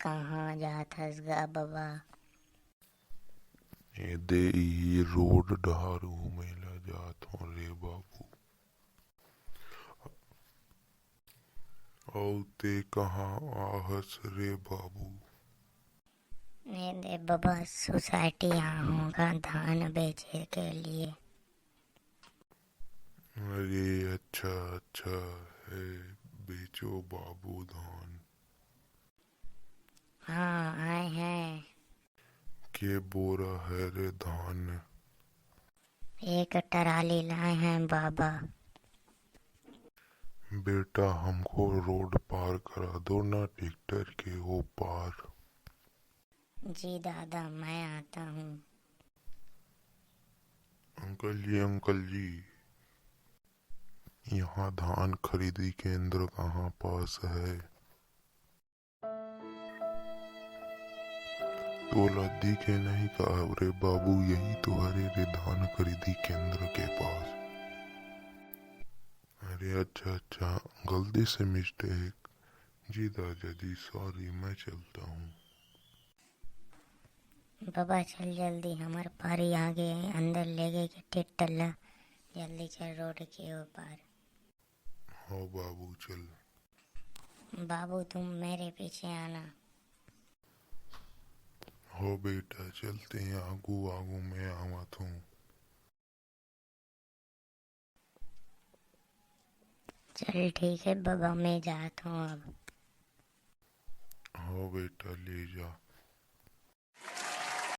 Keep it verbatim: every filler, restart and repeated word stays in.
कहाँ जात हस गा बबा? ए दे इही रोड डहार घूमे ला जात हों रे बाबू। अउ ते कहाँ आहस रे बाबू? ए दे बबा, सोसाइटी आहूँ गा धान बेचे के लिए। अरे अच्छा अच्छा, हे बेचो बाबू धान। हाँ, आए हैं। के बोरा है रे धान? एक टराली लाए हैं बाबा। बेटा, हमको रोड पार करा दो ना ट्रैक्टर के वो पार। जी दादा, मैं आता हूँ। अंकल जी, अंकल जी, यहाँ धान खरीदी केंद्र कहाँ पास है? तोला दिखे नहीं का रे बाबू, यही तो हरे रे धान खरीदी केंद्र के पास। अरे अच्छा अच्छा, गलती से मिस्टेक। जी दादाजी, सॉरी, मैं चलता हूँ। बबा चल जल्दी, हमर पारी आगे, अंदर लेगे के ट्रैक्टर ला। जल्दी चल रोड के ओ पार। हो बाबू चल। बाबू तुम मेरे पीछे आना। हो बेटा, चलते हैं, आगू आगू मैं आवत हूँ। चल ठीक है बबा, मैं जात हूँ अब। हो बेटा, ले जा।